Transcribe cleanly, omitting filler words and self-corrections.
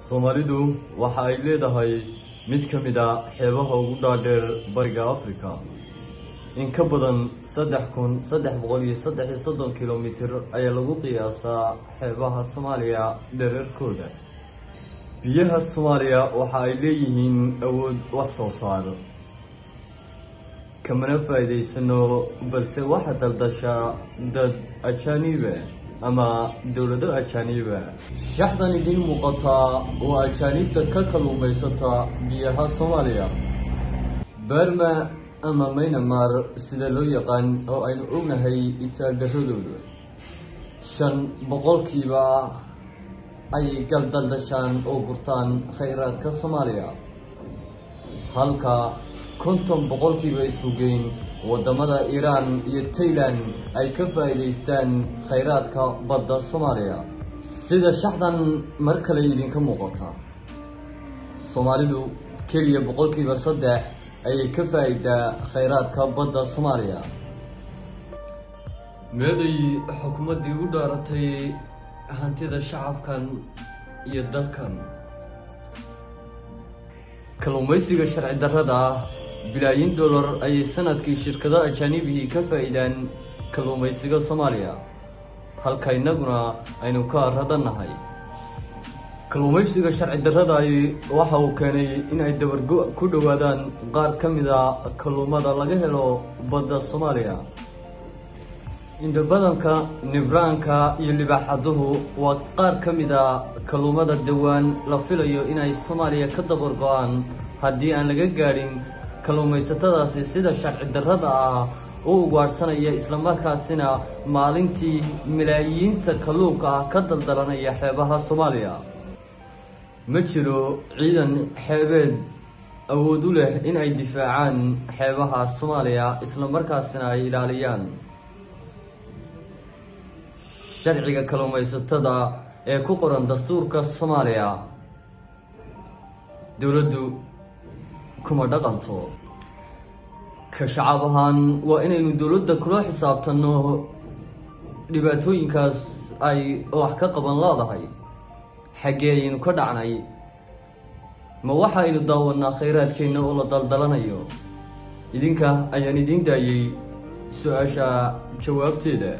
Soomaalidu waxa ay leedahay mid ka mid ah xeebaha ugu dhaadheer Bariga Afrika. In ka badan 3333 kiiloomitir ayaa lagu qiyaasaa xeebaha Soomaaliya dhererkooda. Biyaha Soomaaliya waxa ay leeyihiin awood wax soo saar, kamana faa'iidaysano, balse waxa daldasha dad ajaanib ah ama dowlado ajaanib ah. Shaxdan idiin muuqataa waa ajaanibta ka kalluumaysata biyaha Soomaaliya. Burma ama Myanmar sida loo yaqaan oo aynu ognahay itaaldaradooda, 5% ayay gal daldashaan oo gurtaan khayraadka Soomaaliya, halka 50% isku geyn waddamada Iiraan iyo Thailand ay ka faa'iidaystaan khayraadka badda Soomaaliya. Sida shaxdan mar kale idinka muuqata, Soomaalidu keliya 3% ayay ka faa'iidaa khayraadka badda Soomaaliya. Meeday xukuumaddii u dhaaratay hantida shacabkan iyo dalkan? Kalluumaysiga sharci darrada ah, bilaayin dollar ayay sanadkii shirkado ajaanibihii ka faa'iidaan kalluumaysiga Soomaaliya, halka innaguna aynu ka aradannahay. Kalluumaysiga sharci darrada ahi waxa uu keenay in ay dabargo ku dhowaadaan qaar ka mid ah kalluumada laga helo badda Soomaaliya. Indhabadanka, nibraanka iyo libaaxaduhu waa qaar ka mid ah kalluumada dhowaan la filayo inay Soomaaliya ka dabar go'aan haddii aan laga gaadhin kalluumaysatadaasi sida sharci darrada ah u ugaadhsanaya, islamarkaasina maalintii malaayiinta kalluunka ah ka daldalanaya xeebaha Soomaaliya. Ma jiro ciidan xeebeed awood u leh in ay difaacaan xeebaha Soomaaliya islamarkaasina ay ilaaliyaan. Sharciga kalluumaysatada ee ku qoran dastuurka Soomaaliya dowladdu kuma dhaqanto. Ka shacab ahaan waa inaynu dowladda kula xisaabtanno dhibaatooyinkaas ay wax ka qaban leedahay. Xaggee ayaynu ka dhacnay? Ma waxaynu daawanaa khayraadkeenna oo la daldalanayo? Idinka ayaan idiin daayay su-aasha jawaabteeda.